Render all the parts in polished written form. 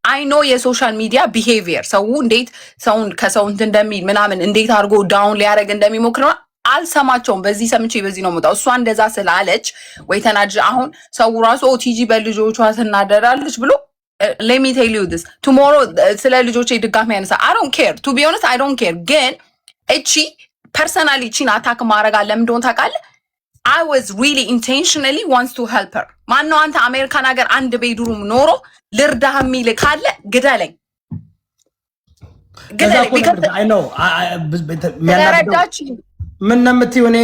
I know የ social media behavior፣ ሰው እንዴት ሰውን ከሰው እንትን እንደሚል ምናምን፣ እንዴት አድርጎ down ሊያደርግ እንደሚሞክር አልሰማቸውም። በዚህ ሰምቼ በዚህ ነው የምወጣው። እሷ እንደዛ ስላለች ወይ ተናድጄ፣ አሁን ሰው ራሱ ቲጂ በልጆቿ ትናደዳለች ብሎ፣ let me tell you this, tomorrow ስለ ልጆቼ ድጋሚ ያነሳ፣ I don't care, to be honest, I don't care። ግን እቺ personally እቺን attack ማድረግ አለ፣ ለምን እንደሆነ ታውቃለህ? I was really intentionally wants to help her። ማነው አንተ አሜሪካን ሀገር አንድ bedroom ኖሮ ልርዳህ የሚል ካለ ግደለኝ፣ ግደለኝ። ስለረዳች ምን ነው የምትይው? እኔ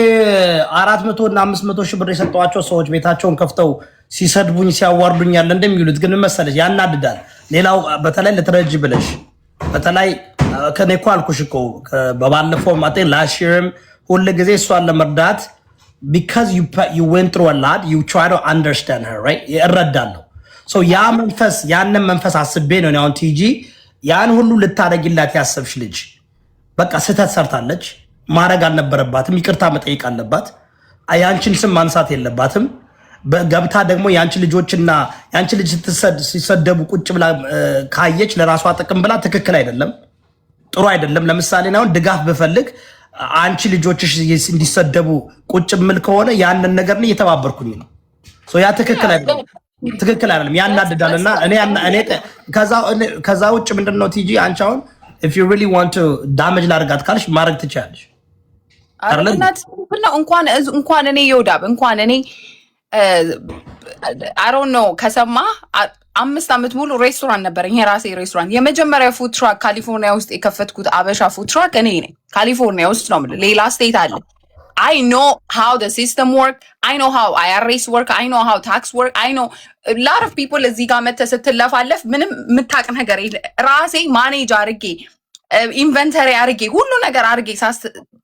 400 እና 500 ሺህ ብር የሰጠኋቸው ሰዎች ቤታቸውን ከፍተው ሲሰድቡኝ ሲያዋርዱኝ ያለ እንደሚሉት ግን መሰለሽ ያናድዳል። ሌላው በተለይ ልትረጅ ብለሽ፣ በተለይ ከኔ እኮ አልኩሽ እኮ በባለፈው ማጤ last year ም ሁል ጊዜ እሷን ለመርዳት because you went through a lot, you try to understand her, right? እረዳለሁ። So ያ መንፈስ፣ ያንን መንፈስ አስቤ ነው አሁን ቲጂ ያን ሁሉ ልታደርጊላት ያሰብሽ ልጅ በቃ ስህተት ሰርታለች፣ ማድረግ አልነበረባትም። ይቅርታ መጠየቅ አለባት። የአንቺን ስም ማንሳት የለባትም። ገብታ ደግሞ የአንቺ ልጆችና የአንቺ ልጅ ሲሰደቡ ቁጭ ብላ ካየች ለራሷ ጥቅም ብላ ትክክል አይደለም፣ ጥሩ አይደለም። ለምሳሌ አሁን ድጋፍ ብፈልግ አንቺ ልጆችሽ እንዲሰደቡ ቁጭ ምል ከሆነ ያንን ነገር እየተባበርኩኝ ነው። ያ ትክክል አይደለም፣ ትክክል አይደለም፣ ያናድዳል። እና እኔ ከዛ ውጭ ምንድን ነው ቲጂ፣ አንቺ አሁን if you really want to damage ላድርጋት ካልሽ ማድረግ ትችያለሽ። እንኳን እኔ ዮዳብ፣ እንኳን እኔ፣ I don't know ከሰማ፣ 5 ዓመት ሙሉ ሬስቶራንት ነበረኝ፣ የራሴ ሬስቶራንት። የመጀመሪያ food truck ካሊፎርኒያ ውስጥ የከፈትኩት አበሻ food truck እኔ ነኝ። ካሊፎርኒያ ውስጥ ነው የምልህ፣ ሌላ state አለ። I know how the system work. I know how IRS work. I know how tax work. I know a lot of people። እዚህ ጋር መተህ ስትለፋለፍ ምንም የምታውቅ ነገር የለ። ራሴ manage አድርጌ፣ inventory አድርጌ፣ ሁሉ ነገር አድርጌ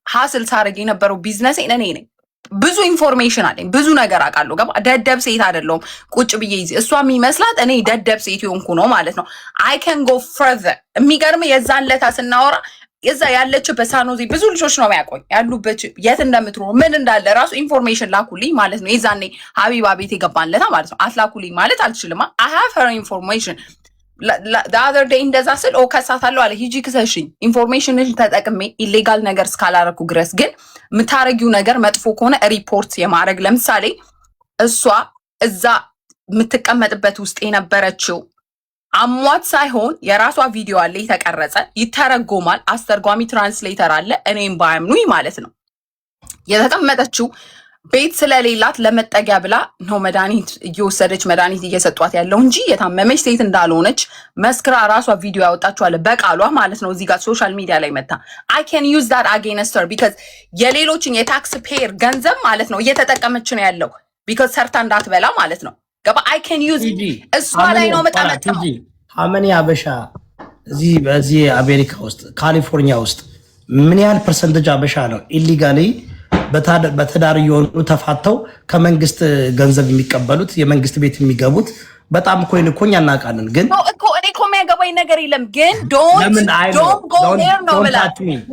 hustle ሳደርግ የነበረው ቢዝነሴን እኔ ነኝ። ብዙ information አለኝ። ብዙ ነገር አውቃለሁ። ገባ? ደደብ ሴት አይደለሁም። ቁጭ ብዬ ይዤ እሷ የሚመስላት እኔ ደደብ ሴት የሆንኩ ነው ማለት ነው። I can go further። የሚገርም የዛን ለታ ስናወራ የዛ ያለችበት ሳኖዜ ብዙ ልጆች ነው የሚያውቁኝ፣ ያሉበት የት እንደምትኖር ምን እንዳለ ራሱ information ላኩልኝ ማለት ነው። የዛኔ ሀቢባ ቤት የገባን ለታ ማለት ነው። አትላኩልኝ ማለት አልችልማ። I have her information። Other day እንደዛ ስል ኦ ከሳታለሁ አለ። ሂጂ ክሰሽኝ፣ information ተጠቅሜ illegal ነገር እስካላረኩ ድረስ። ግን የምታረጊው ነገር መጥፎ ከሆነ ሪፖርት የማድረግ፣ ለምሳሌ እሷ እዛ የምትቀመጥበት ውስጥ የነበረችው አሟት ሳይሆን የራሷ ቪዲዮ አለ የተቀረጸ፣ ይተረጎማል። አስተርጓሚ translator አለ። እኔም ባያምኑኝ ማለት ነው። የተቀመጠችው ቤት ስለሌላት ለመጠጊያ ብላ ነው መድኃኒት እየወሰደች፣ መድኃኒት እየሰጧት ያለው እንጂ የታመመች ሴት እንዳልሆነች መስክራ ራሷ ቪዲዮ ያወጣችኋለ በቃሏ ማለት ነው። እዚህ ጋር social media ላይ መታ I can use that against her because የሌሎችን የ tax payer ገንዘብ ማለት ነው እየተጠቀመች ነው ያለው because ሰርታ እንዳትበላ ማለት ነው። ገባ? I can use፣ እሷ ላይ ነው መጠመጠመው። How many አበሻ እዚህ በዚህ አሜሪካ ውስጥ፣ ካሊፎርኒያ ውስጥ ምን ያህል percentage አበሻ ነው illegally በትዳር እየሆኑ ተፋተው ከመንግስት ገንዘብ የሚቀበሉት፣ የመንግስት ቤት የሚገቡት? በጣም እኮ እኮ እኛ እናውቃለን። ግን እኮ እኔ እኮ የሚያገባኝ ነገር የለም። ግን don't go there ነው ብላ፣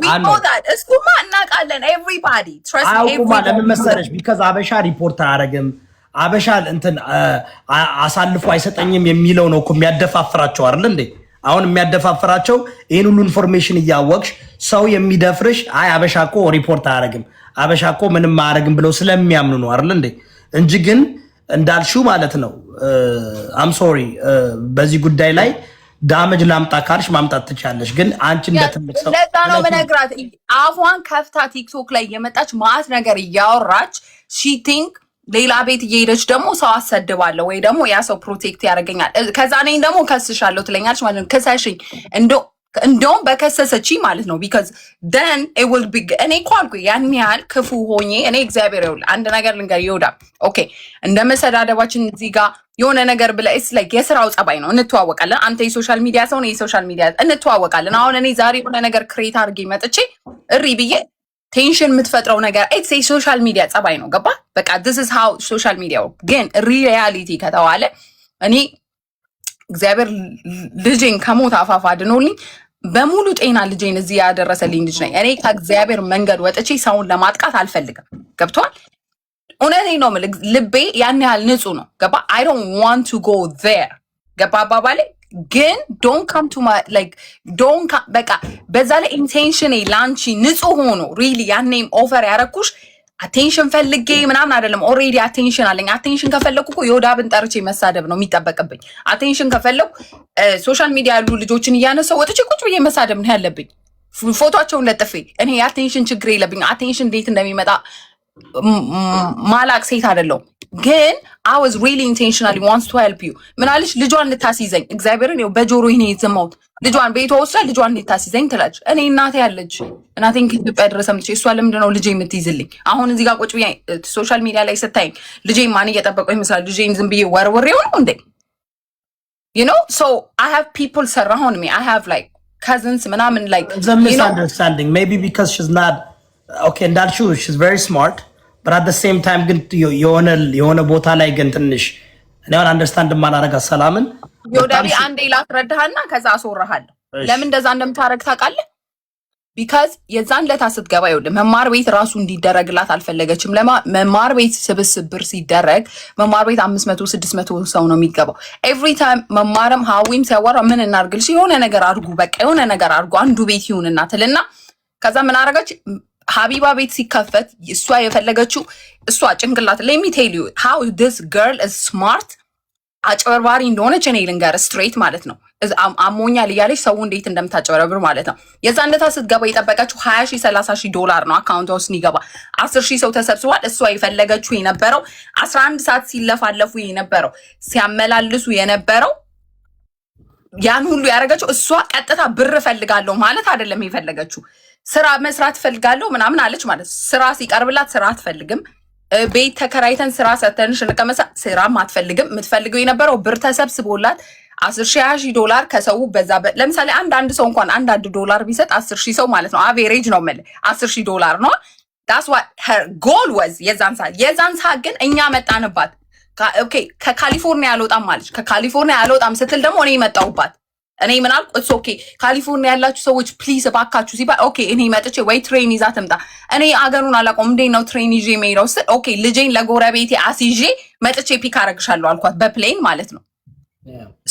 we know that፣ እሱማ እናውቃለን። Everybody trust አያውቁማ። ለምን መሰለሽ? Because አበሻ ሪፖርት አያደርግም። አበሻ እንትን አሳልፎ አይሰጠኝም የሚለው ነው እኮ የሚያደፋፍራቸው፣ አይደል እንዴ? አሁን የሚያደፋፍራቸው ይህን ሁሉ information እያወቅሽ ሰው የሚደፍርሽ አይ አበሻ እኮ ሪፖርት አያደርግም፣ አበሻ እኮ ምንም አያደርግም ብለው ስለሚያምኑ ነው፣ አይደል እንዴ? እንጂ ግን እንዳልሽው ማለት ነው፣ I'm sorry፣ በዚህ ጉዳይ ላይ damage ላምጣ ካልሽ ማምጣት ትችያለሽ። ግን አንቺ እንደ ትልቅ ሰው ለዛ ነው የምነግራት። አፏን ከፍታ ቲክቶክ ላይ የመጣች ማአት ነገር እያወራች she think ሌላ ቤት እየሄደች ደግሞ ሰው አሰድባለሁ ወይ ደግሞ ያ ሰው protect ያደርገኛል፣ ከዛ እኔን ደግሞ ከስሻለሁ ትለኛለች ማለት ነው። ክሰሽኝ፣ እንደውም በከሰሰች ማለት ነው። Because then will be፣ እኔ እኮ አልኩ ያን ያህል ክፉ ሆኜ እኔ እግዚአብሔር፣ ይኸውልህ አንድ ነገር ልንገር ይሁዳ፣ okay፣ እንደ መሰዳደባችን እዚህ ጋር የሆነ ነገር ብለህ it's like የስራው ጸባይ ነው። እንተዋወቃለን። አንተ የ social media ሰው ነው፣ የ social media እንተዋወቃለን። አሁን እኔ ዛሬ የሆነ ነገር create አድርጌ መጥቼ እሪ ብዬ tension የምትፈጥረው ነገር it's የ social media ጸባይ ነው። ገባ? በቃ this is how social media። ግን reality ከተባለ እኔ እግዚአብሔር ልጄን ከሞት አፋፍ አድኖልኝ በሙሉ ጤና ልጄን እዚህ ያደረሰልኝ ልጅ ነኝ። እኔ ከእግዚአብሔር መንገድ ወጥቼ ሰውን ለማጥቃት አልፈልግም። ገብቶሃል? እውነቴን ነው የምልህ። ልቤ ያን ያህል ንጹህ ነው። ገባ? I don't want to go there። ገባ አባባሌ? ግን don't come to my, like, don't። በቃ በዛ ላይ intention ኤ ላንቺ ንጹህ ሆኖ really ያኔም offer ያረኩሽ attention ፈልጌ ምናምን አይደለም። Already attention አለኝ። Attention ከፈለኩ እኮ የወዳብን ጠርቼ መሳደብ ነው የሚጠበቅብኝ። Attention ከፈለኩ social media ያሉ ልጆችን እያነሳው ወጥቼ ቁጭ ብዬ መሳደብ ነው ያለብኝ፣ ፎቶቸውን ለጥፌ። እኔ የ attention ችግር የለብኝ። Attention እንዴት እንደሚመጣ ማላቅ ሴት አይደለሁም። ግን I was really intentionally wants to help you። ምን አለች? ልጇን ልታስይዘኝ፣ እግዚአብሔርን ይኸው በጆሮ ነው የሰማሁት። ልጇን ቤቷ ወስዳ ልጇን ልታስይዘኝ ትላለች። እኔ እናቴ ያለች፣ እናቴን ከኢትዮጵያ ድረስ አምጥቼ እሷ ለምንድን ነው ልጄ የምትይዝልኝ? አሁን እዚህ ጋር ቁጭ ብዬ social media ላይ ስታይኝ ልጄን ማን እየጠበቀው ይመስላል? ልጄን ዝም ብዬ ወርውሬው ነው እንዴ? So I have people surround me. I have, like, cousins ምናምን like It's a misunderstanding. Maybe because she's not okay. እንዳልሽው she's very smart, but at the same time ግን የሆነ ቦታ ላይ ግን ትንሽ እኔ አሁን understand ማላረጋት ሰላምን ዮዳቢ፣ አንዴ ላስረዳህና ከዛ አስወራሃለሁ። ለምን እንደዛ እንደምታረግ ታውቃለህ? Because የዛን ለታ ስትገባ ይኸውልህ መማር ቤት ራሱ እንዲደረግላት አልፈለገችም። ለማ መማር ቤት ስብስብ ብር ሲደረግ መማር ቤት 500 600 ሰው ነው የሚገባው። Every time መማርም ሀዊም ሲያወራ ምን እናርግልሽ፣ የሆነ ነገር አድርጉ፣ በቃ የሆነ ነገር አድርጉ፣ አንዱ ቤት ይሁንና ትልና ከዛ ምን አረገች? ሀቢባ ቤት ሲከፈት እሷ የፈለገችው እሷ ጭንቅላት፣ let me tell you how this girl is smart፣ አጭበርባሪ እንደሆነች እኔ ልንገር straight ማለት ነው። አሞኛል እያለች ሰው እንዴት እንደምታጭበረብር ማለት ነው። የዛን ዕለት ስትገባ የጠበቀችው 20 ሺህ 30 ሺህ ዶላር ነው account ዋ ውስጥ እንዲገባ። 10,000 ሰው ተሰብስቧል። እሷ የፈለገችው የነበረው 11 ሰዓት ሲለፋለፉ የነበረው፣ ሲያመላልሱ የነበረው፣ ያን ሁሉ ያደረገችው እሷ ቀጥታ ብር እፈልጋለሁ ማለት አይደለም የፈለገችው። ስራ መስራት እፈልጋለሁ ምናምን አለች ማለት። ስራ ሲቀርብላት ስራ አትፈልግም። ቤት ተከራይተን ስራ ሰተንሽ እንቀመሳ ስራም አትፈልግም። የምትፈልገው የነበረው ብር ተሰብስቦላት 10,000 20,000 ዶላር ከሰው በዛ። ለምሳሌ አንድ አንድ ሰው እንኳን አንድ አንድ ዶላር ቢሰጥ 10,000 ሰው ማለት ነው። Average ነው የምልህ፣ 10,000 ዶላር ነው። That's what her goal was የዛን ሰዓት። የዛን ሰዓት ግን እኛ መጣንባት። Okay፣ ከካሊፎርኒያ አልወጣም አለች። ከካሊፎርኒያ አልወጣም ስትል ደግሞ እኔ መጣሁባት። እኔ ምን አልኩ? It's okay፣ ካሊፎርኒያ ያላችሁ ሰዎች please እባካችሁ ሲባል okay እኔ መጥቼ ወይ train ይዛ ትምጣ። እኔ አገሩን አላውቀውም፣ እንዴት ነው train ይዤ የምሄደው ስል okay ልጄን ለጎረቤቴ አስይዤ መጥቼ pick አረግሻለሁ አልኳት፣ በ plane ማለት ነው።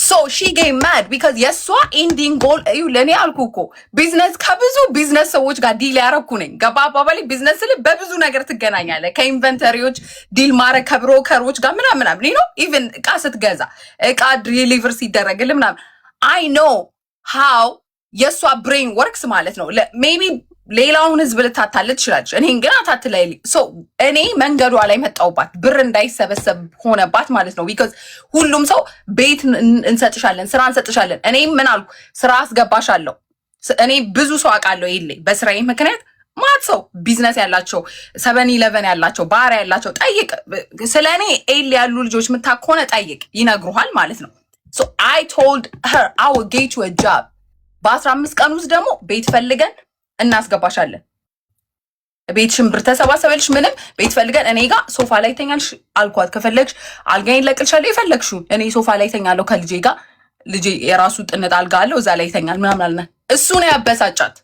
So she get mad because የእሷ ending goal እዩ። ለእኔ አልኩ እኮ ቢዝነስ ከብዙ ቢዝነስ ሰዎች ጋር deal ያረኩ ነኝ። ገባ አባባሌ? ቢዝነስ ስል በብዙ ነገር ትገናኛለህ። ከ inventory ዎች deal ማድረግ፣ ከ broker ኦች ጋር ምናምን ምናምን ነው። Even እቃ ስትገዛ፣ እቃ deliver ሲደረግልህ ምናምን I know how የእሷ brain works ማለት ነው። Maybe ሌላውን ህዝብ ልታታልል ትችላለች። እኔን ግን አታትላይ። So እኔ መንገዷ ላይ መጣውባት፣ ብር እንዳይሰበሰብ ሆነባት ማለት ነው። Because ሁሉም ሰው ቤት እንሰጥሻለን፣ ስራ እንሰጥሻለን። እኔም ምን አልኩ? ስራ አስገባሻለሁ። እኔ ብዙ ሰው አውቃለሁ የለ በስራዬ ምክንያት ማት ሰው ቢዝነስ ያላቸው፣ 7-Eleven ያላቸው፣ ባር ያላቸው ጠይቅ። ስለ እኔ LA ያሉ ልጆች የምታውቅ ከሆነ ጠይቅ፣ ይነግሩሃል ማለት ነው። So I told her I will get you a job። በ15 ቀን ውስጥ ደግሞ ቤት ፈልገን እናስገባሻለን። ቤትሽን ብር ተሰባሰበልሽ ምንም ቤት ፈልገን እኔ ጋር ሶፋ ላይ ተኛልሽ አልኳት። ከፈለግሽ አልጋዬን ለቅልሻለሁ፣ የፈለግሽውን፣ እኔ ሶፋ ላይ ተኛለሁ ከልጄ ጋር፣ ልጄ የራሱ ጥንጥ አልጋ አለው፣ እዛ ላይ ይተኛል ምናምን አልነ። እሱ ነው ያበሳጫት።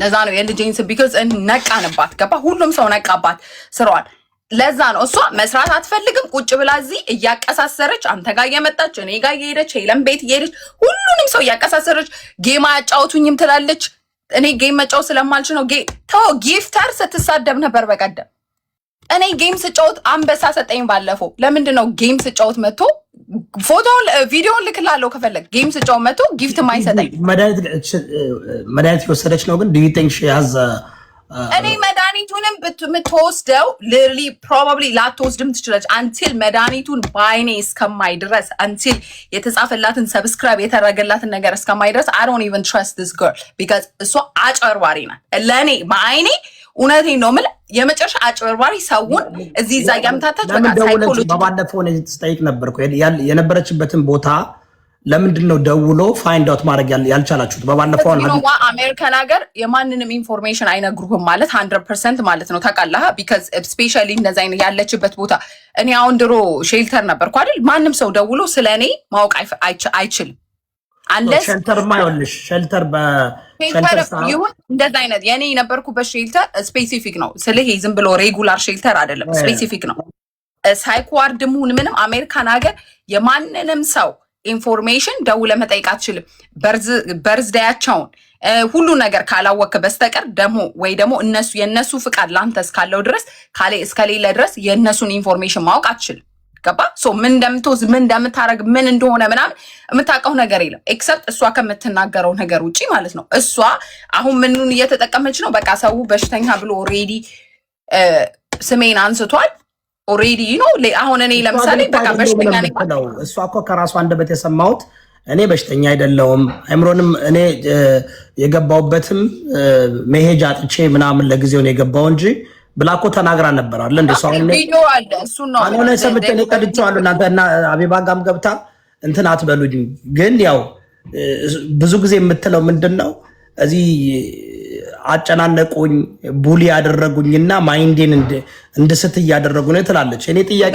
ለዛ ነው የልጄን ስም because ነቃንባት። ገባ? ሁሉም ሰው ነቃባት ስራዋን። ለዛ ነው እሷ መስራት አትፈልግም። ቁጭ ብላ እዚህ እያቀሳሰረች አንተ ጋር እየመጣች፣ እኔ ጋር እየሄደች፣ ሄለን ቤት እየሄደች፣ ሁሉንም ሰው እያቀሳሰረች game አያጫውቱኝም ትላለች። እኔ game መጫወት ስለማልችል ነው። ተው፣ gifter ስትሳደብ ነበር በቀደም። እኔ game ስጫወት አንበሳ ሰጠኝ ባለፈው። ለምንድን ነው game ስጫወት መጥቶ፣ ፎቶውን ቪዲዮን ልክላለሁ ከፈለግ፣ game ስጫወት መጥቶ gift ማይሰጠኝ? መድኃኒት የወሰደች ነው ግን do you think she has እኔ መድኃኒቱንም የምትወስደው literally probably ላትወስድም ትችላለች። Until መድኃኒቱን በአይኔ እስከማይ ድረስ፣ until የተጻፈላትን subscribe የተደረገላትን ነገር እስከማይ ድረስ I don't even trust this girl because እሷ አጭበርባሪ ናት። ለእኔ በአይኔ እውነቴን ነው የምልህ፣ የመጨረሻ አጭበርባሪ፣ ሰውን እዚህ እዛ እያምታታች በቃ ሳይኮሎጂ። በባለፈው እኔ ስጠይቅ ነበር እኮ የነበረችበትን ቦታ ለምንድን ነው ደውሎ find out ማድረግ ያልቻላችሁት? በባለፈው አሜሪካን ሀገር የማንንም information አይነግሩህም ማለት 100% ማለት ነው ታውቃለህ። Because especially እንደዚ አይነት ያለችበት ቦታ፣ እኔ አሁን ድሮ shelter ነበርኩ አይደል? ማንም ሰው ደውሎ ስለ እኔ ማወቅ አይችልም። Unless shelter ማ ይኸውልሽ shelter በ shelter ይሁን እንደዚ አይነት የእኔ የነበርኩበት shelter specific ነው ስልህ ዝም ብሎ regular shelter አይደለም፣ specific ነው። Psych ward ም ሁን ምንም አሜሪካን ሀገር የማንንም ሰው information ደውለህ መጠየቅ አትችልም። Birthday ያቸውን ሁሉ ነገር ካላወቅክ በስተቀር ደግሞ ወይ ደግሞ እነሱ የእነሱ ፍቃድ ለአንተ እስካለው ድረስ እስከሌለ ድረስ የእነሱን information ማወቅ አትችልም። ገባ? So ምን እንደምትወስድ፣ ምን እንደምታደርግ፣ ምን እንደሆነ ምናምን የምታውቀው ነገር የለም except እሷ ከምትናገረው ነገር ውጪ ማለት ነው። እሷ አሁን ምኑን እየተጠቀመች ነው? በቃ ሰው በሽተኛ ብሎ already ስሜን አንስቷል። Already ነው። አሁን እኔ ለምሳሌ በቃ በሽተኛ ነኝ። እሷ እኮ ከራሷ አንደበት የሰማሁት እኔ በሽተኛ አይደለሁም፣ አይምሮንም እኔ የገባሁበትም መሄጃ አጥቼ ምናምን ለጊዜው ነው የገባው እንጂ ብላ እኮ ተናግራ ነበር አለ እንደ ሰው። ቪዲዮ አለ። እሱን ነው። አሁን ሰምቼ እኔ ቀድቼዋለሁ። እናንተ እና አቢባ ጋም ገብታ እንትን አትበሉኝ። ግን ያው ብዙ ጊዜ የምትለው ምንድን ነው? እዚህ አጨናነቁኝ፣ bully ያደረጉኝና mind ኤን እንድስት እያደረጉ ነው ትላለች። እኔ ጥያቄ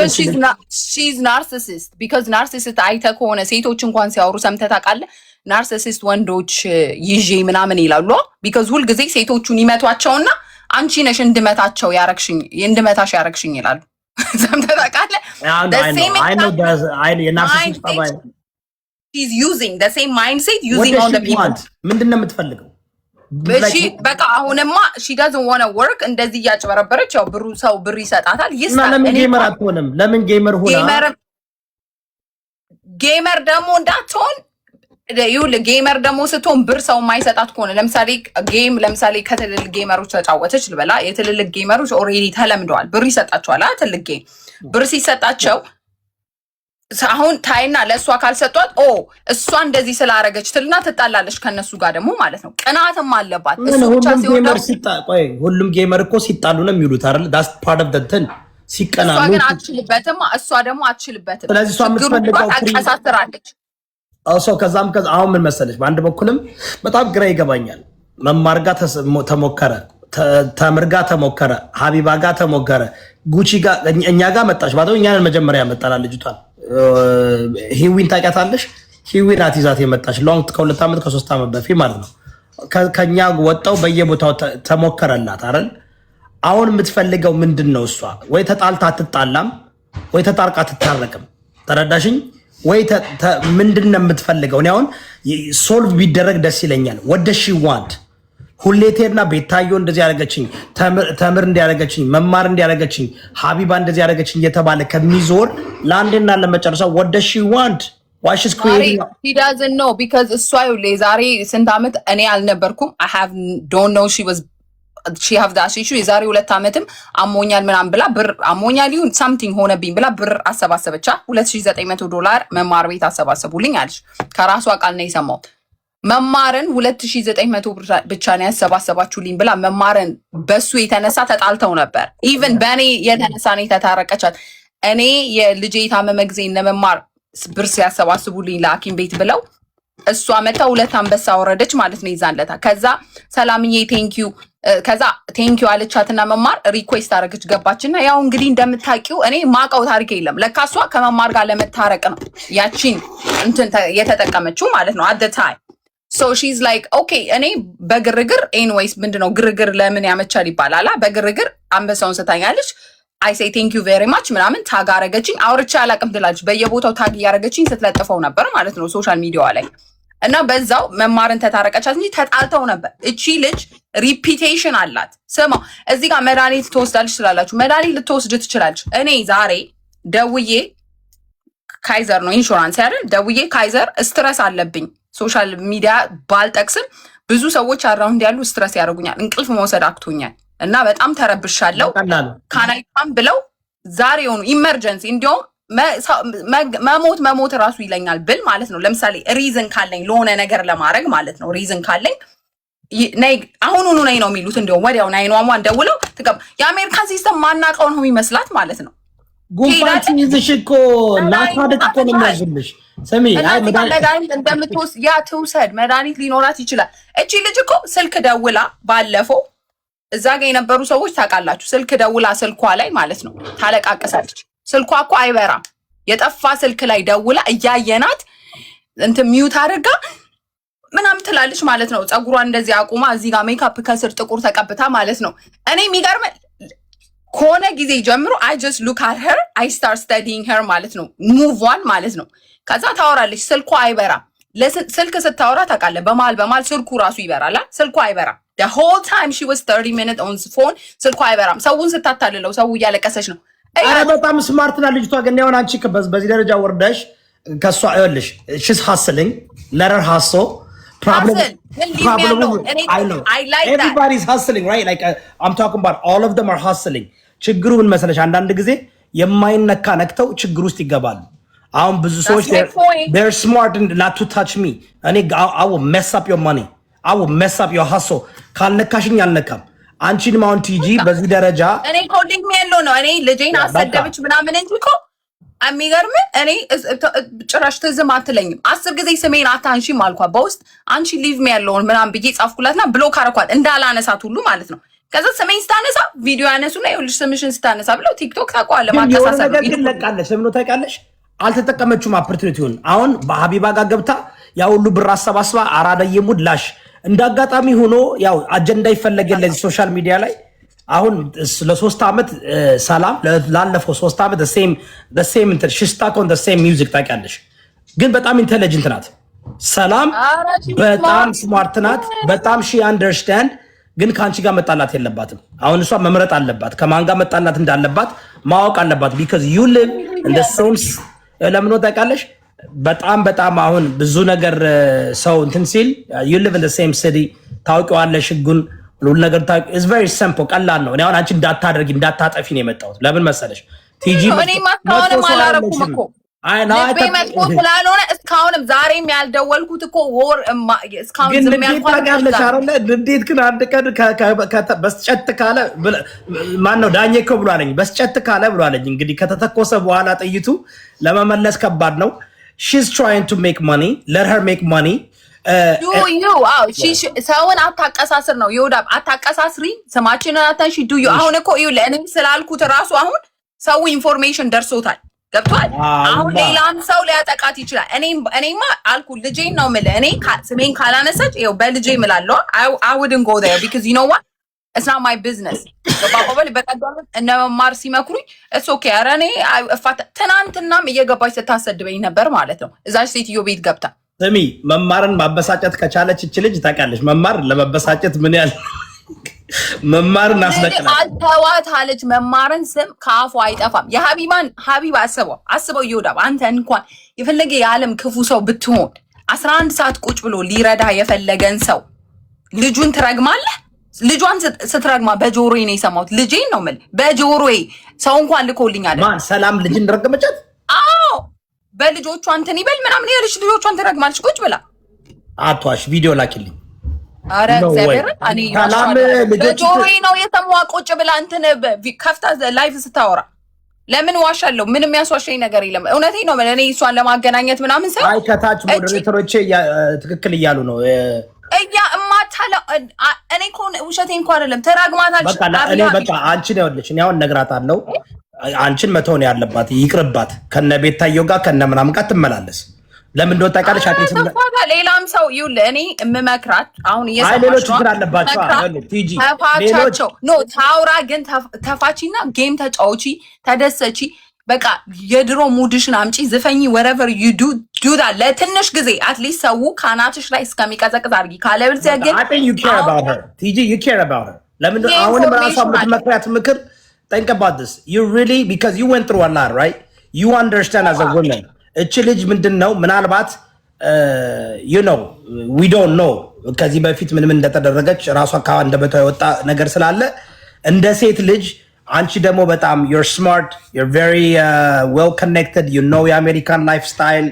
She's narcissist because narcissist አይተህ ከሆነ ሴቶች እንኳን ሲያወሩ ሰምተህ ታውቃለህ? Narcissist ወንዶች ይዤ ምናምን ይላሉ። Because ሁልጊዜ ሴቶቹን ይመቷቸውና አንቺ ነሽ እንድመታቸው ያረግሽኝ፣ እንድመታሽ ያረግሽኝ ይላሉ። ሰምተህ ታውቃለህ? የ narcissist ጠባይ። She's using the same mindset using on the people. ምንድን ነው የምትፈልገው? በቃ አሁንማ she doesn't wanna work። እንደዚህ እያጭበረበረች ያው ብሩ ሰው ብር ይሰጣታል። ይስጣል። ለምን gamer አትሆንም? ለምን gamer ሆና Gamer ደግሞ እንዳትሆን፣ ይኸውልህ፣ gamer ደግሞ ስትሆን ብር ሰው የማይሰጣት ከሆነ፣ ለምሳሌ game ለምሳሌ ከትልልቅ gamer ኦች ተጫወተች ልበላ፣ የትልልቅ gamer ኦች already ተለምደዋል፣ ብር ይሰጣቸዋል። ትልቅ game ብር ሲሰጣቸው አሁን ታይና ለእሷ ካልሰጧት ኦ እሷ እንደዚህ ስላረገች ትልና ትጣላለች ከነሱ ጋር ደግሞ ማለት ነው። ቅናትም አለባት። እሱ ብቻ ሲሆን ሁሉም gamer እኮ ሲጣሉ ነው የሚውሉት አይደል? That's part of the እንትን ሲቀናኑ። እሷ ግን አትችልበትም። እሷ ደግሞ አትችልበትም። ስለዚህ እሷ የምትፈልገው ታቀሳስራለች። ሰው ከዛም ከዛ አሁን ምን መሰለች፣ በአንድ በኩልም በጣም ግራ ይገባኛል። መማር ጋር ተሞከረ፣ ተምር ጋር ተሞከረ፣ ሀቢባ ጋር ተሞከረ፣ ጉቺ ጋር እኛ ጋር መጣች። ባዶ እኛንን መጀመሪያ ያመጣላል ልጅቷን። ሂዊን ታውቂያታለሽ? ሂዊ ናት ይዛት የመጣች long ከ2 ዓመት ከ3 ዓመት በፊት ማለት ነው። ከኛ ወጣው በየቦታው ተሞከረላት አይደል? አሁን የምትፈልገው ምንድን ነው? እሷ ወይ ተጣልታ አትጣላም፣ ወይ ተጣርቃ አትታረቅም። ተረዳሽኝ? ወይ ምንድን ነው የምትፈልገው? እኔ አሁን solve ቢደረግ ደስ ይለኛል። What does she want? ሁሌ ቴና ቤታዮ እንደዚህ ያደረገችኝ፣ ተምር እንዲያደረገችኝ፣ መማር እንዲያደረገችኝ፣ ሀቢባ እንደዚህ ያደረገችኝ እየተባለ ከሚዞር ለአንዴና ለመጨረሻ what does she want? Why she's creating She doesn't know because እሷ ይኸውልህ የዛሬ ስንት ዓመት እኔ አልነበርኩም። I have don't know she was she have that issue። የዛሬ 2 ዓመትም አሞኛል ምናምን ብላ ብር፣ አሞኛል ይሁን something ሆነብኝ ብላ ብር አሰባሰበቻ። 2900 ዶላር መማር ቤት አሰባሰቡልኝ አለች። ከራሷ ቃል ነው የሰማሁት። መማርን 2900 ብር ብቻ ነው ያሰባሰባችሁልኝ ብላ መማርን በሱ የተነሳ ተጣልተው ነበር። Even በእኔ የተነሳ ነው የተታረቀቻት። እኔ የልጄ የታመመ ጊዜ እነ መማር ብር ሲያሰባስቡልኝ ለሐኪም ቤት ብለው እሷ መታ ሁለት አንበሳ ወረደች ማለት ነው ይዛን ለታ። ከዛ ሰላምዬ thank you፣ ከዛ thank you አለቻትና መማር request አደረገች ገባችና፣ ያው እንግዲህ እንደምታውቂው እኔ ማቀው ታሪክ የለም። ለካ እሷ ከመማር ጋር ለመታረቅ ነው ያቺን እንትን የተጠቀመችው ማለት ነው at the time። So she's like okay እኔ በግርግር anyways ምንድነው ግርግር ለምን ያመቻል ይባላል። በግርግር አንበሳውን ስታኛለች። I say thank you very much ምናምን tag አረገችኝ። አውርቼ አላቅም ትላለች። በየቦታው tag እያረገችኝ ስትለጥፈው ነበር ማለት ነው social media ዋ ላይ። እና በዛው መማርን ተታረቀቻት እንጂ ተጣልተው ነበር። እቺ ልጅ reputation አላት። ስማ፣ እዚህ ጋር መድኃኒት ትወስዳለች ትላላችሁ። መድኃኒት ልትወስድ ትችላለች። እኔ ዛሬ ደውዬ ካይዘር ነው ኢንሹራንስ አይደል? ደውዬ ካይዘር stress አለብኝ፣ social media ባልጠቅስም ብዙ ሰዎች around ያሉ stress ያደርጉኛል፣ እንቅልፍ መውሰድ አቅቶኛል እና በጣም ተረብሻለሁ። Can I come ብለው ዛሬ የሆኑ emergency እንዲያውም መሞት መሞት እራሱ ይለኛል ብል ማለት ነው። ለምሳሌ reason ካለኝ ለሆነ ነገር ለማድረግ ማለት ነው። Reason ካለኝ ነይ አሁኑኑ ነይ ነው የሚሉት። እንዲያውም ወዲያው 911 ደውለው የአሜሪካን system ማናውቀው ነው የሚመስላት ማለት ነው። ጉንፋን ሲይዝሽ እኮ ናታድቅ እኮ ነው የሚያዝልሽ። ስሚ፣ መድኃኒት እንደምትወስድ ያ ትውሰድ፣ መድኃኒት ሊኖራት ይችላል። እቺ ልጅ እኮ ስልክ ደውላ ባለፈው እዛ ጋ የነበሩ ሰዎች ታውቃላችሁ፣ ስልክ ደውላ ስልኳ ላይ ማለት ነው ታለቃቅሳለች። ስልኳ እኮ አይበራም። የጠፋ ስልክ ላይ ደውላ እያየናት እንትን mute አድርጋ ምናምን ትላለች ማለት ነው። ፀጉሯን እንደዚህ አቁማ እዚህ ጋር ሜካፕ ከስር ጥቁር ተቀብታ ማለት ነው። እኔ የሚገርም ከሆነ ጊዜ ጀምሮ I just look at her, I start studying her ማለት ነው፣ move on ማለት ነው። ከዛ ታወራለች፣ ስልኳ አይበራም። ስልክ ስታወራ ታውቃለህ፣ በመሀል በመሀል ስልኩ ራሱ ይበራል። ስልኩ አይበራም። The whole time she was 30 minutes on phone ስልኩ አይበራም። ሰውን ስታታልለው ሰው እያለቀሰች ነው። ኧረ በጣም smart ናት ልጅቷ። ግን አሁን አንቺ በዚህ ደረጃ ወርደሽ ከእሷ፣ ይኸውልሽ፣ she's hustling, let her hustle. Problem. Everybody's hustling, right? Like I'm talking about all of them are hustling. ችግሩ ምን መሰለሽ፣ አንዳንድ ጊዜ የማይነካ ነክተው ችግር ውስጥ ይገባሉ። አሁን ብዙ ሰዎች they're smart not to touch me። እኔ I will mess up your money, I will mess up your hustle። ካልነካሽኝ አልነካም። አንቺንም አሁን ቲጂ በዚህ ደረጃ እኔ calling ያለው ነው። እኔ ልጄን አሰደበች ምናምን እንጂ እኮ የሚገርም እኔ ጭራሽ ትዝም አትለኝም። 10 ጊዜ ስሜን አታንሺም አልኳት በውስጥ። አንቺ leave me alone ምናምን ብዬ ጻፍኩላትና block አረኳት እንዳላነሳት ሁሉ ማለት ነው። ከዛ ስሜን ስታነሳ ቪዲዮ ያነሱና ይኸውልሽ ስምሽን ስታነሳ ብለው ቲክቶክ ታውቀዋለህ፣ ማቀሳሰብ ነገር ግን ለቃለች። ለምን ታውቂያለሽ? አልተጠቀመችውም opportunity ውን። አሁን በሀቢባ ጋር ገብታ ያ ሁሉ ብር አሰባስባ አራዳ የሙድ ላሽ እንደ አጋጣሚ ሆኖ ያው አጀንዳ ይፈለግ ለዚህ social media ላይ። አሁን ለ3 ዓመት ሰላም ላለፈው 3 ዓመት same እንትን she stuck on same music ታውቂያለሽ። ግን በጣም intelligent ናት ሰላም፣ በጣም smart ናት። በጣም she understand። ግን ከአንቺ ጋር መጣላት የለባትም። አሁን እሷ መምረጥ አለባት፣ ከማን ጋር መጣላት እንዳለባት ማወቅ አለባት። Because you live in the same፣ ለምን ታውቂያለሽ? በጣም በጣም አሁን ብዙ ነገር ሰው እንትን ሲል you live in the same city፣ ታውቂዋለሽ ህጉን ሁሉ ነገር። It's very simple፣ ቀላል ነው። እኔ አሁን አንቺ እንዳታደርጊ እንዳታጠፊ ነው የመጣሁት። ለምን መሰለሽ ቲጂ? እኔማ እስካሁንም አላረኩም እኮ። ልቤ መጥፎ ስላልሆነ እስካሁንም ዛሬም ያልደወልኩት እኮ ወር እስካሁን ግን ዝም ንዴት ያልኳት ታውቂያለሽ አይደለ? ንዴት ግን አንድ ቀን በስጨት ካለ፣ ማን ነው ዳኜ እኮ ብሏለኝ። በስጨት ካለ ብሏለኝ። እንግዲህ ከተተኮሰ በኋላ ጥይቱ ለመመለስ ከባድ ነው። She's trying to make money, let her make money. Do you። አዎ፣ ሰውን አታቀሳስር ነው ይሁዳ፣ አታቀሳስሪ፣ ስማችንን አታንሺ። Do you። አሁን እኮ ይኸውልህ እኔም ስላልኩት ራሱ አሁን ሰው information ደርሶታል፣ ገብቷል። አሁን ሌላም ሰው ሊያጠቃት ይችላል። እኔማ አልኩ ልጄን ነው የምልህ። እኔ ስሜን ካላነሳች ይኸው በልጄ እምላለሁ። I wouldn't go there because you know what, it's not my business። ገባ? በቀደም እነ መማር ሲመክሩኝ it's okay። ኧረ እኔ እፋታ ትናንትናም እየገባች ስታሰድበኝ ነበር ማለት ነው። እዛች ሴትዮ ቤት ገብታ። ስሚ፣ መማርን ማበሳጨት ከቻለች እች ልጅ ታውቂያለሽ፣ መማር ለመበሳጨት ምን ያህል መማርን አስነቅላል። አልተዋት አለች። መማርን ስም ከአፉ አይጠፋም። የሀቢባን ሀቢባ አስበው አስበው ይሁዳ፣ አንተ እንኳን የፈለገ የዓለም ክፉ ሰው ብትሆን 11 ሰዓት ቁጭ ብሎ ሊረዳ የፈለገን ሰው ልጁን ትረግማለህ? ልጇን ስትረግማ በጆሮዬ ነው የሰማሁት። ልጄን ነው የምልህ፣ በጆሮዬ ሰው እንኳን ልኮልኝ አይደለም። ማን፣ ሰላም ልጅን ረገመቻት? አዎ፣ በልጆቿ እንትን ይበል ምናምን ያለች ልጆቿን ትረግማለች ቁጭ ብላ። አቷሽ ቪዲዮ ላኪልኝ። አረ እግዚአብሔርን እኔ በጆሮዬ ነው የሰማኋት። ቁጭ ብላ እንትን ከፍታ live ስታወራ ለምን ዋሻለሁ? ምንም ያስዋሸኝ ነገር የለም። እውነቴን ነው። እኔ እሷን ለማገናኘት ምናምን ሰው አይ ከታች moderator ኦቼ ትክክል እያሉ ነው። እያ እማታለ እኔ እኮ ውሸቴ እንኳ አይደለም። ተራግማታለች። በቃ እኔ በቃ አንቺን ይኸውልሽ፣ እኔ አሁን እነግራታለሁ። አንቺን መተው ነው ያለባት፣ ይቅርባት። ከነ ቤታየው ጋር ከነ ምናምን ጋር ትመላለስ። ለምን እንደወጣ ታውቂያለሽ? ሌላም ሰው ይኸውልህ፣ እኔ የምመክራት አሁን እየሰማሽ ሌሎች ችግር አለባቸው። ቲጂ። ተፋቻቸው። No፣ ታውራ ግን ተፋቺና game ተጫውቺ፣ ተደሰቺ። በቃ የድሮ mood ሽን አምጪ፣ ዝፈኝ፣ whatever you do, do that ለትንሽ ጊዜ at least ሰው ካናትሽ ላይ እስከሚቀዘቅዝ አድርጊ። ካለበለዚያ ግን I think you care about her, ቲጂ, you care about her። ለምን አሁንም ራሷ የምትመክሪያት ምክር፣ think about this, you really, because you went through a lot, right? You understand as a woman። እቺ ልጅ ምንድን ነው ምናልባት we don't know ከዚህ በፊት ምንም እንደተደረገች ራሷ ከአንደበቷ የወጣ ነገር ስላለ እንደ ሴት ልጅ አንቺ ደግሞ በጣም you're smart, you're very well connected, you know የአሜሪካን lifestyle።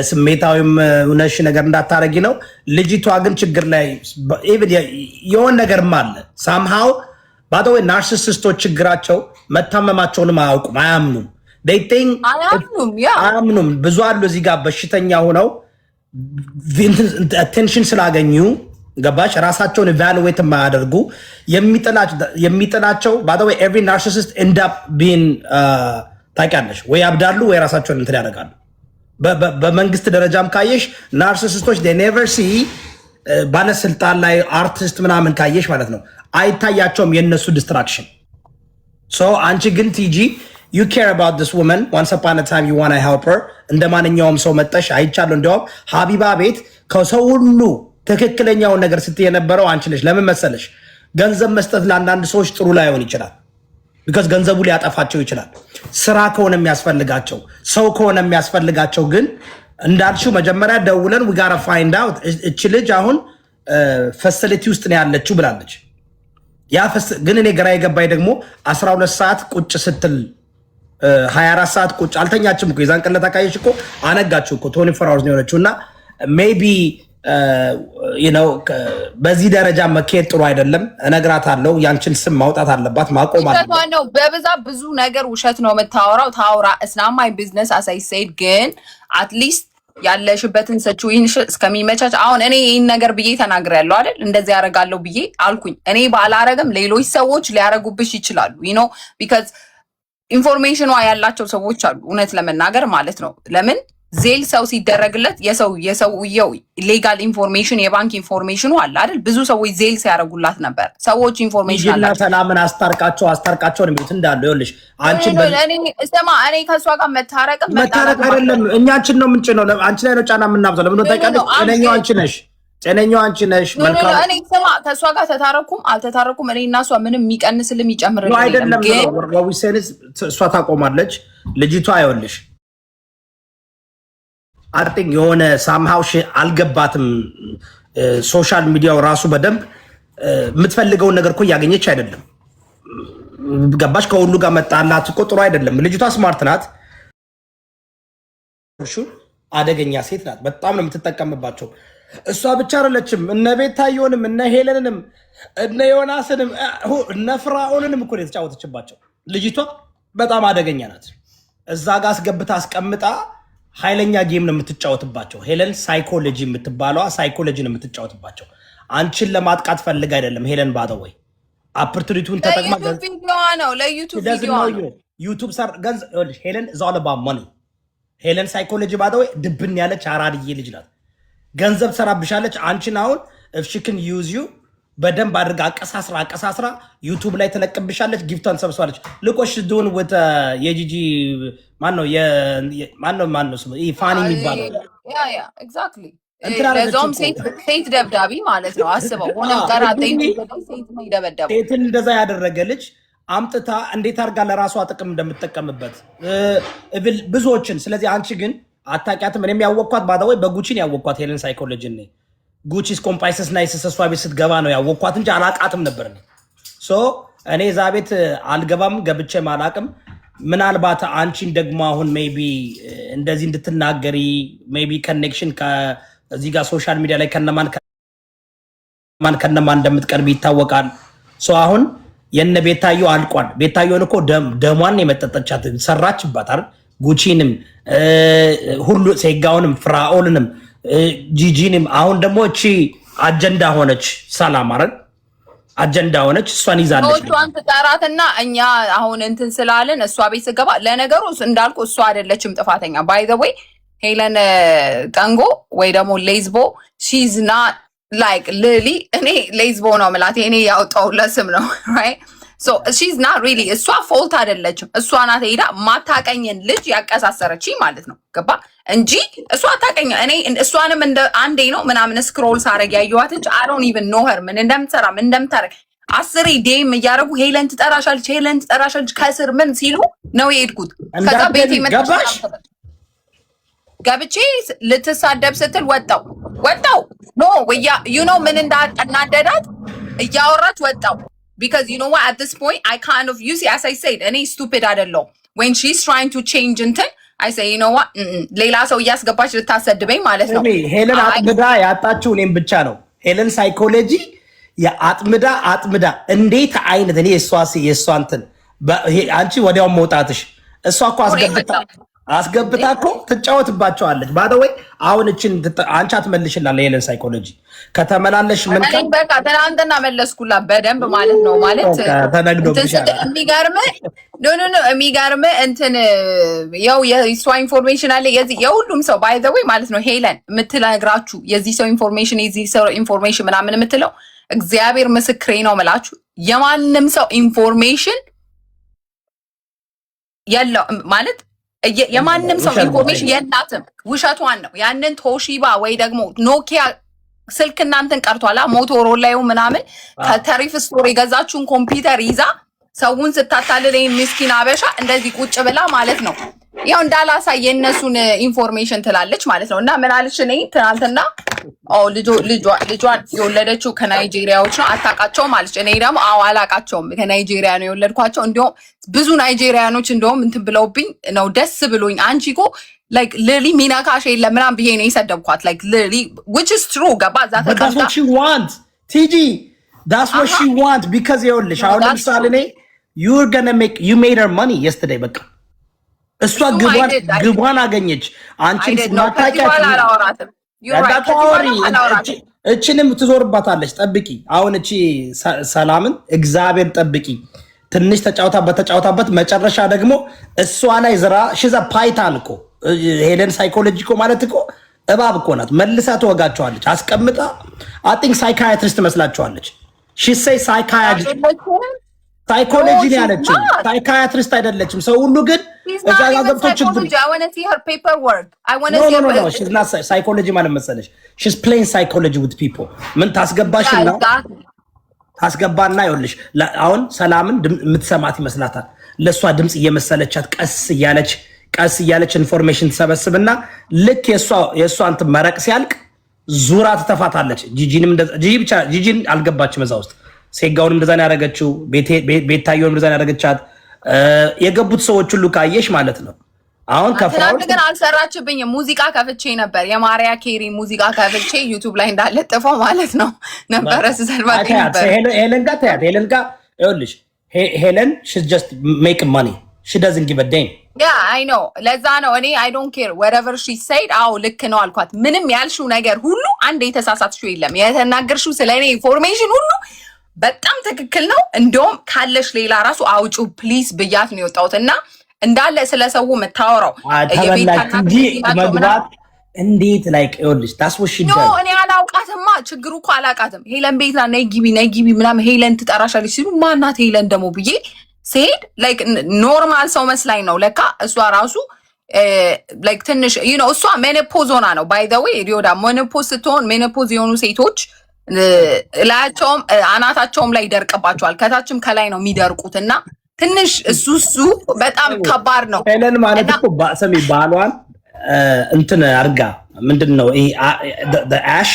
ስሜታዊም ሆነሽ ነገር እንዳታረጊ ነው። ልጅቷ ግን ችግር ላይ የሆነ ነገርም አለ somehow። By the way, narcissist ኦች ችግራቸው መታመማቸውንም አያውቁም፣ አያምኑም። አያምኑም። ብዙ አሉ እዚህ ጋር በሽተኛ ሆነው attention ስላገኙ፣ ገባሽ፣ ራሳቸውን evaluate የማያደርጉ የሚጥላቸው። By the way, every narcissist end up being፣ ታውቂያለሽ፣ ወይ ያብዳሉ ወይ ራሳቸውን እንትን ያደርጋሉ። በመንግስት ደረጃም ካየሽ narcissist ኦች never see ባለስልጣን ላይ አርቲስት ምናምን ካየሽ ማለት ነው አይታያቸውም የእነሱ destruction። So አንቺ ግን ቲጂ you care about this woman. Once upon a time you wanna help her። እንደ ማንኛውም ሰው መጠሽ አይቻለሁ። እንዲያውም ሀቢባ ቤት ከሰው ሁሉ ትክክለኛውን ነገር ስትይ የነበረው አንቺ ነሽ። ለምን መሰለሽ? ገንዘብ መስጠት ለአንዳንድ ሰዎች ጥሩ ላይሆን ይችላል። Because ገንዘቡ ሊያጠፋቸው ይችላል። ስራ ከሆነ የሚያስፈልጋቸው፣ ሰው ከሆነ የሚያስፈልጋቸው ግን እንዳልሽው መጀመሪያ ደውለን we gotta find out። እቺ ልጅ አሁን facility ውስጥ ነው ያለችው ብላለች። ያ ግን እኔ ግራ የገባኝ ደግሞ 12 ሰዓት ቁጭ ስትል፣ 24 ሰዓት ቁጭ አልተኛችም እኮ። የዛን ቀን ዕለት ካየሽ እኮ አነጋችው እኮ፣ 24 hours ነው የሆነችው። እና maybe በዚህ ደረጃ መካሄድ ጥሩ አይደለም። እነግራታለሁ። ያንቺን ስም ማውጣት አለባት፣ ማቆም አለባት። ውሸቷን ነው። በብዛት ብዙ ነገር ውሸት ነው የምታወራው። ታውራ፣ it's not my business, as I said። ግን at least ያለሽበትን situation እስከሚመቻች አሁን እኔ ይህን ነገር ብዬ ተናግሬያለሁ አይደል? እንደዚህ ያደርጋለሁ ብዬ አልኩኝ። እኔ ባላረግም ሌሎች ሰዎች ሊያረጉብሽ ይችላሉ። Because information ኗ ያላቸው ሰዎች አሉ፣ እውነት ለመናገር ማለት ነው። ለምን Zelle ሰው ሲደረግለት የሰው የሰውየው legal information፣ የባንክ information ኑ አለ አይደል? ብዙ ሰዎች Zelle ሲያደርጉላት ነበር። ሰዎች information ሂጂና አላቸው። ሰላምን አስታርቃቸው፣ አስታርቃቸው ነው የሚሉት እንዳሉ። ይኸውልሽ አንቺን እኔ ስማ፣ እኔ ከእሷ ጋር መታረቅም መታረቅ መጣላትም አይደለም፣ እኛ አንቺን ነው ምንጭ ነው አንቺ ላይ ነው ጫና የምናብዛው። ለምን ታውቂያለሽ? ጤነኛው አንቺ ነሽ። ጤነኛው አንቺ ነሽ። No, no. መልካም እኔ ስማ፣ ከእሷ ጋር ተታረኩም አልተታረኩም እኔ እና እሷ ምንም የሚቀንስልም የሚጨምርልም የለም። አይደለም። ግን ዊሴንስ እሷ ታቆማለች። ልጅቷ ይኸውልሽ I think የሆነ somehow አልገባትም። Social media ው ራሱ በደንብ የምትፈልገውን ነገር እኮ እያገኘች አይደለም። ገባሽ? ከሁሉ ጋር መጣላት እኮ ጥሩ አይደለም። ልጅቷ smart ናት። አደገኛ ሴት ናት። በጣም ነው የምትጠቀምባቸው። እሷ ብቻ አይደለችም። እነ ቤታዮንም፣ እነ ሄለንንም፣ እነ ዮናስንም፣ እነ ፍራኦልንም እኮ ነው የተጫወተችባቸው። ልጅቷ በጣም አደገኛ ናት። እዛ ጋር አስገብታ አስቀምጣ ኃይለኛ game ነው የምትጫወትባቸው። ሄለን Psychology የምትባለዋ psychology ነው የምትጫወትባቸው። አንቺን ለማጥቃት ፈልግ አይደለም። ሄለን by the way opportunity ውን ተጠቅማ ለ YouTube ቪዲዮዋ ነው፣ ለ YouTube ቪዲዮዋ ነው። YouTube ገንዘብ። ሄለን is all about money። ሄለን Psychology by the way ድብን ያለች አራድዬ ልጅ ናት። ገንዘብ ትሰራብሻለች። አንቺን አሁን if she can use you በደንብ አድርጋ አቀሳስራ አቀሳስራ YouTube ላይ ትለቅብሻለች። Gift ቷን ሰብስባለች። Look what she's doing with የጂጂ ማነው ማነው ማነው ስሙ ይሄ ፋኒ የሚባለው Yeah, exactly። እንትን አደረገችው ለዛውም እኮ። ሴት ደብዳቢ ማለት ነው። አስበው፣ ሆነም ቀራ ሴት ነው የደበደበው። ሴትን እንደዛ ያደረገ ልጅ አምጥታ እንዴት አድርጋ ለራሷ ጥቅም እንደምትጠቀምበት ብዙዎችን። ስለዚህ አንቺ ግን አታውቂያትም። እኔም ያወቅኳት by the way በጉቺን ያወቅኳት ሄለን ሳይኮሎጂ እኔ ጉቺስ ኮምፓይሰስ ናይስስ እሷ ቤት ስትገባ ነው ያወቅኳት እንጂ አላቃትም ነበር። እኔ so እኔ እዛ ቤት አልገባም፣ ገብቼም አላቅም። ምናልባት አንቺን ደግሞ አሁን maybe እንደዚህ እንድትናገሪ maybe connection እዚህ ጋር social media ላይ ከነማን ከነማን እንደምትቀርብ ይታወቃል። So አሁን የነ ቤታዮ አልቋል። ቤታዮን እኮ ደሟን የመጠጠቻት ሰራችባት አይደል? ጉቺንም፣ ሁሉ ሴጋውንም፣ ፍራኦልንም፣ ጂጂንም። አሁን ደግሞ እቺ አጀንዳ ሆነች። ሰላም አይደል? አጀንዳ ሆነች። እሷን ይዛለች። ሰዎቿን ትጠራትና እኛ አሁን እንትን ስላልን እሷ ቤት ስገባ፣ ለነገሩ እንዳልኩ እሷ አይደለችም ጥፋተኛ። By the way ሄለን ጠንጎ ወይ ደግሞ ሌዝቦ she's not like ልሊ፣ እኔ ሌዝቦ ነው ምላት፣ እኔ ያወጣሁለት ስም ነው፣ right? So she's not really እሷ fault አይደለችም። እሷ ናት ሄዳ ማታቀኝን ልጅ ያቀሳሰረችኝ ማለት ነው። ገባ እንጂ እሷ አታቀኝ። እኔ እሷንም እንደ አንዴ ነው ምናምን scroll ሳረግ ያየኋት እንጂ I don't even know her፣ ምን እንደምትሰራ፣ ምን እንደምታረግ። 10 DM እያደረጉ ሄለን ትጠራሻለች፣ ሄለን ትጠራሻለች ከስር ምን ሲሉ ነው የሄድኩት። ከዛ ቤቴ ገባሽ? ገብቼ ልትሳደብ ስትል ወጣው ወጣው። No, you know ምን እንዳናደዳት እያወራች ወጣው። Because you know what, at this point I kind of, you see, as I said እኔ stupid አይደለሁም። When she's trying to change እንትን I say, "You know what?" ሌላ ሰው እያስገባች ልታሰድበኝ ማለት ነው። ሄለን አጥምዳ ያጣችው እኔም ብቻ ነው። ሄለን ሳይኮሎጂ የአጥምዳ አጥምዳ እንዴት አይነት እኔ የእሷ እንትን አንቺ ወዲያው መውጣትሽ፣ እሷ እኮ አስገብታ አስገብታ እኮ ትጫወትባቸዋለች። By the way አሁን እችን አንቺ አትመልሽላለ ሄለን ሳይኮሎጂ ከተመላለሽ ምን በቃ ትናንትና መለስኩላት በደንብ ማለት ነው። ማለት ተነግዶብሻል። የሚገርም no, የሚገርም እንትን ያው የእሷ information አለ፣ የዚህ የሁሉም ሰው by the way ማለት ነው። ሄለን የምትነግራችሁ የዚህ ሰው information፣ የዚህ ሰው information ምናምን የምትለው እግዚአብሔር ምስክሬ ነው የምላችሁ የማንም ሰው information የለው ማለት የማንም ሰው information የላትም። ውሸቷን ነው። ያንን ቶሺባ ወይ ደግሞ ኖኪያ ስልክ እናንተን ቀርቷላ፣ ሞቶሮላ ምናምን ከ thrift store የገዛችሁን ኮምፒውተር ይዛ ሰውን ስታታልል ይሄን ምስኪን አበሻ እንደዚህ ቁጭ ብላ ማለት ነው። ያው እንዳላሳይ የእነሱን information ትላለች ማለት ነው። እና ምን አለች? እኔ ትናንትና ልጇን የወለደችው ከናይጄሪያዎች ነው፣ አታውቃቸውም አለች። እኔ ደግሞ አዎ አላውቃቸውም፣ ከናይጄሪያ ነው የወለድኳቸው። እንዲሁም ብዙ ናይጄሪያኖች እንደውም እንትን ብለውብኝ ነው ደስ ብሎኝ፣ አንቺ እኮ like literally ሚነካሽ የለም ምናምን ብዬ ነው የሰደብኳት። Like literally, which is true፣ ገባ እዛ ተቀምጣ ቲጂ፣ that's what she want, because ይኸውልሽ አሁን ለምሳሌ እኔ you're gonna make you made her money yesterday። በቃ እሷ ግቧን አገኘች። አንቺን ማታውቂያት እችንም ትዞርባታለች። ጠብቂ። አሁን እቺ ሰላምን እግዚአብሔር ጠብቂ። ትንሽ ተጫውታበት ተጫውታበት መጨረሻ ደግሞ እሷ ላይ ዝራ። She's a python እኮ። ሄለን psychology እኮ ማለት እኮ እባብ እኮ ናት። መልሳ ትወጋቸዋለች። አስቀምጣ I think psychiatrist ትመስላቸዋለች። She say psychology ነው ያለችው። Psychiatrist አይደለችም። ሰው ሁሉ ግን እዛ ጋር ገብቶ ችግር ሳይኮሎጂ ማለት መሰለሽ she's playing psychology with people። ምን ታስገባሽና ታስገባና ይኸውልሽ አሁን ሰላምን የምትሰማት ይመስላታል። ለእሷ ድምፅ እየመሰለቻት ቀስ እያለች ቀስ እያለች information ትሰበስብና ልክ የእሷ እንትን መረቅ ሲያልቅ ዙራ ትተፋታለች። ጂጂንም ጂጂ ብቻ ጂጂን አልገባችም እዛ ውስጥ። ሴጋውንም እንደዛ ነው ያደረገችው። ቤታየውንም እንደዛ ነው ያደረገቻት። የገቡት ሰዎች ሁሉ ካየሽ ማለት ነው። አሁን ትናንት ግን አልሰራችብኝም። ሙዚቃ ከፍቼ ነበር፣ የማሪያ ኬሪ ሙዚቃ ከፍቼ YouTube ላይ እንዳለጥፈው ማለት ነው ነበረ ስሰልባት ነበር። ሄለን ጋር ተያት። ሄለን ጋር ይኸውልሽ ሄለን she just make money, she doesn't give a damn. Yeah, I know። ለዛ ነው እኔ I don't care whatever she said። አዎ ልክ ነው አልኳት። ምንም ያልሽው ነገር ሁሉ አንድ የተሳሳትሽው የለም። የተናገርሽው ስለ እኔ information ሁሉ በጣም ትክክል ነው። እንደውም ካለሽ ሌላ ራሱ አውጩ please ብያት ነው የወጣሁት። እና እንዳለ ስለ ሰው የምታወራው ተበላች እንጂ መግባት እንዴት like ይኸውልሽ that's what she No፣ እኔ አላውቃትማ። ችግሩ እኮ አላውቃትም። ሄለን ቤት ነይ ግቢ፣ ነይ ግቢ ምናምን ሄለን ትጠራሻለች ሲሉ ማናት ሄለን ደግሞ ብዬ ስሄድ like normal ሰው መስላኝ ነው። ለካ እሷ ራሱ like ትንሽ እሷ menopause ሆና ነው። By the way ሪዮዳ፣ menopause ስትሆን menopause የሆኑ ሴቶች ላያቸውም አናታቸውም ላይ ይደርቅባቸዋል። ከታችም ከላይ ነው የሚደርቁት እና ትንሽ እሱ በጣም ከባድ ነው። ሄለን ማለት እኮ ስሚ፣ ባሏን እንትን አርጋ ምንድን ነው ይሄ ash፣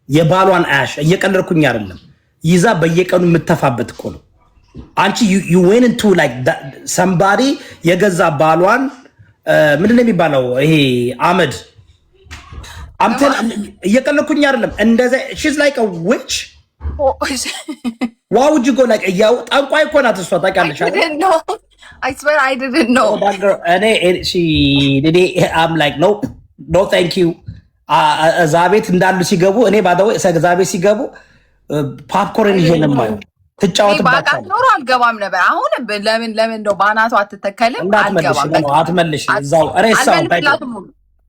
የባሏን ash፣ እየቀለድኩኝ አይደለም፣ ይዛ በየቀኑ የምተፋበት እኮ ነው። አንቺ you went into like somebody የገዛ ባሏን ምንድን ነው የሚባለው ይሄ አመድ። እየቀለድኩኝ አይደለም። እንደዛ she's like a witch. Why would you go like ያው ጠንቋይ እኮ ናት እሷ፣ ታውቂያለሽ አይደል? I swear I didn't know. እኔ እኔ I'm like, "No, no, thank you." እዛ ቤት እንዳሉ ሲገቡ እኔ by the way እዛ ቤት ሲገቡ popcorn ይዤ ነው የማየው። ትጫወትባቸዋለች። ኖሮ አልገባም ነበር። አሁን ለምን እንደው በአናቱ አትተከልም? አልገባም። አትመልሽ። እዛው ሬሳውን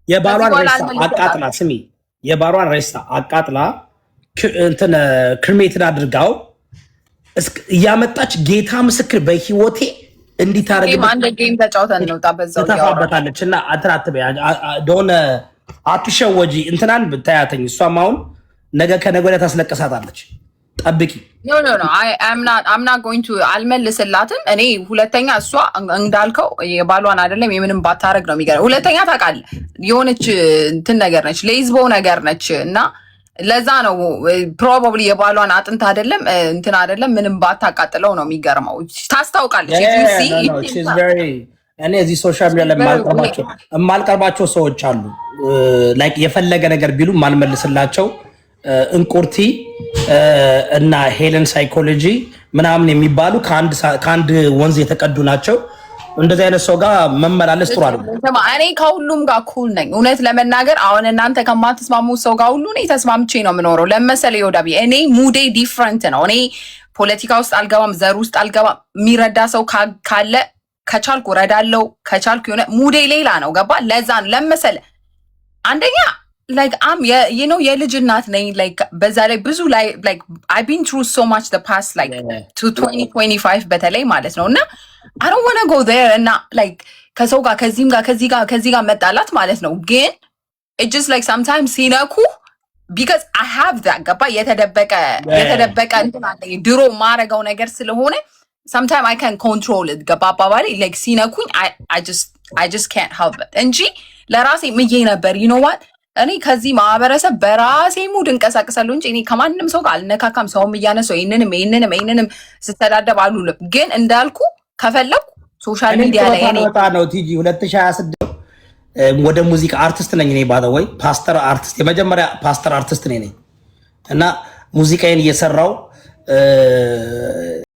የባሏን ሬሳ አቃጥላ፣ ስሚ፣ የባሏን ሬሳ አቃጥላ እንትን cremated አድርጋው እያመጣች ጌታ ምስክር በህይወቴ እንዲህ ታደርግበት አንድ game ተጫውተን እንውጣ። በዛው ትተፋበታለች እና እንትን አትበይ፣ don't አትሸወጂ። እንትናን ብታያተኝ እሷም አሁን ነገ ከነገ ወዲያ ታስለቅሳታለች። ጠብቂ። No, I'm not going to አልመልስላትም። እኔ ሁለተኛ እሷ እንዳልከው የባሏን አይደለም የምንም ባታረግ ነው የሚገርም። ሁለተኛ ታውቃለህ የሆነች እንትን ነገር ነች፣ lesbo ነገር ነች እና ለዛ ነው probably የባሏን አጥንት አይደለም እንትን አይደለም ምንም ባታቃጥለው ነው የሚገርመው። ታስታውቃለች። እኔ እዚህ social media ላይ የማልቀርባቸው ሰዎች አሉ። Like የፈለገ ነገር ቢሉ የማልመልስላቸው እንቁርቲ እና ሄለን psychology ምናምን የሚባሉ ከአንድ ወንዝ የተቀዱ ናቸው። እንደዚህ አይነት ሰው ጋር መመላለስ ጥሩ አይደለም። እኔ ከሁሉም ጋር cool ነኝ። እውነት ለመናገር አሁን እናንተ ከማትስማሙ ሰው ጋር ሁሉ እኔ ተስማምቼ ነው የምኖረው። ለመሰለ ይወዳቢ እኔ mood ኤ different ነው። እኔ ፖለቲካ ውስጥ አልገባም፣ ዘር ውስጥ አልገባም። የሚረዳ ሰው ካለ ከቻልኩ እረዳለሁ፣ ከቻልኩ የሆነ mood ኤ ሌላ ነው። ገባ? ለዛ ነው ለመሰለ አንደኛ like I'm የልጅ እናት ነኝ። Like በዛ ላይ ብዙ like I been through so much the past like to 2025 በተለይ ማለት ነው እና I don't wanna go there እና like ከሰው ጋር ከዚህም ጋር ከዚህ ጋር ከዚህ ጋር መጣላት ማለት ነው። ግን it just like sometimes ሲነኩ because I have that፣ ገባ፣ የተደበቀ እንትን አለኝ፣ ድሮ ማረገው ነገር ስለሆነ sometime I can control it፣ ገባ አባባሌ? Like ሲነኩኝ አይ ጀስት ካንት ሄልፕ ኢት እንጂ ለራሴ ምዬ ነበር፣ you know what፣ እኔ ከዚህ ማህበረሰብ በራሴ mood እንቀሳቀሳለሁ እንጂ እኔ ከማንም ሰው ጋር አልነካካም። ሰውም እያነሳው ይህንንም ይህንንም ይህንንም ስተዳደብ አልውልም። ግን እንዳልኩ ከፈለኩ social media ላይ እኔ ወጣ ነው ቲጂ። 2026 ወደ ሙዚቃ፣ አርቲስት ነኝ እኔ፣ by the way፣ ፓስተር አርቲስት፣ የመጀመሪያ ፓስተር አርቲስት ነኝ እና ሙዚቃዬን እየሰራው